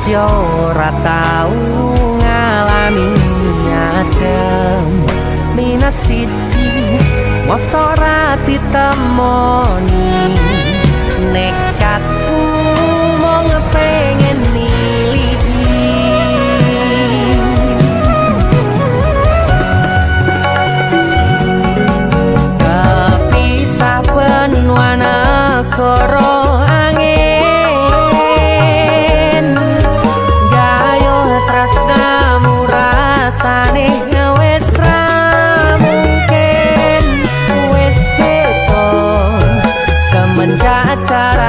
Masih ora tau ngalami adem. Minus siji, mosok ra ditemoni. Nekatku mung pengen niliki. Kepisah benua negara angin, gayo tresnamu rasane wis ra mungkin. Wis beda semenjak cara